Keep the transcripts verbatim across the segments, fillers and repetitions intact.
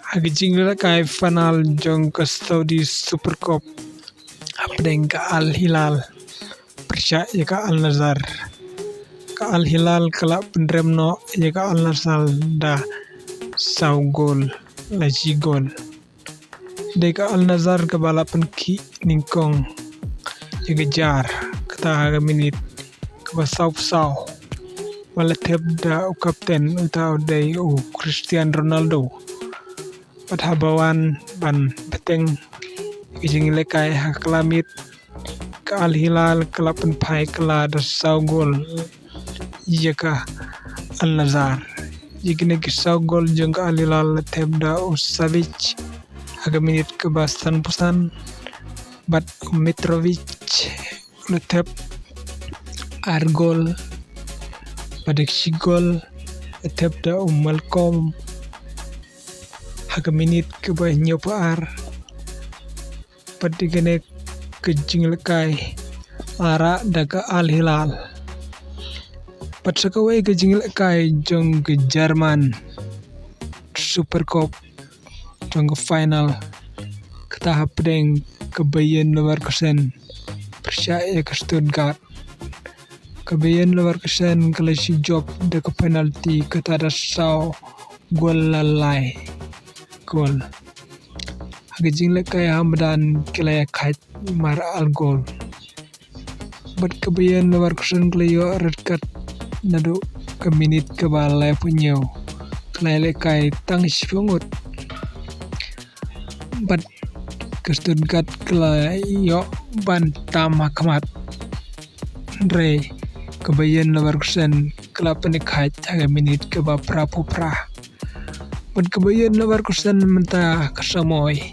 Ha ka jingïalehkai final jong ka Saudi Super Cup, hapdeng ka Al Hilal pyrshah ïa ka Al Nassr, ka Al Hilal ka la pynrem noh ïa ka Al Nassr da saw gol la shi gol. Dei ka Al Nassr kaba la pynkhih nyngkong ïa ka jar, kata ha ka minit kaba saw phew saw, ba la thep da u kapten, uta u dei u Cristiano Ronaldo. Bad haba wan ban bteng ka jingïalehkai ha ka kylla miet, ka Al Hilal ka la pynphai kylla da saw gol ïa ka Al Nassr. Ïa kine ki saw gol jong ka Al Hilal la thep da u Savic ha ka minit kaba san phew san, bad u Mitrovic la thep ar gol, bad ka shi gol la thep da u Malcom ha ka minit kaba hynñiew phew ar. Bad ïa kane ka jingïalehkai la rah da ka Al Hilal. Bad sa kawei ka jingïalehkai jong ka German Super Cup jong ka final, kata hapdeng ka Bayer Leverkusen pyrshah ïa ka Stuttgart. Ka Bayer Leverkusen ka la shu jop da ka penalty, kata da saw gol la lai gol. Ha ka jingïalehkai ha madan ki la ïakhaid mar ar gol. Bad ka Bayer Leverkusen ka la ïoh red card naduh ka minit kaba laiphew hynñiew, ka la ïalehkai tang shiphew ngut. Bad ka Stuttgart ka la ïoh ban tam ha khmat, hynrei ka Bayer Leverkusen ka la pynïakhaid ha ka minit kaba phraphew phra. Bad ka Bayer Leverkusen mynta ka samoi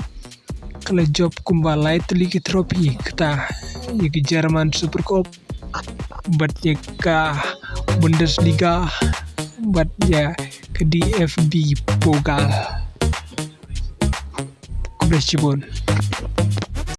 ka la jop kumba lai tylli ki trophy, kata ïa ka German Super Cup, bad ïa ka Bundesliga, bad ïa ka D F B Pokal. Khublei shibun.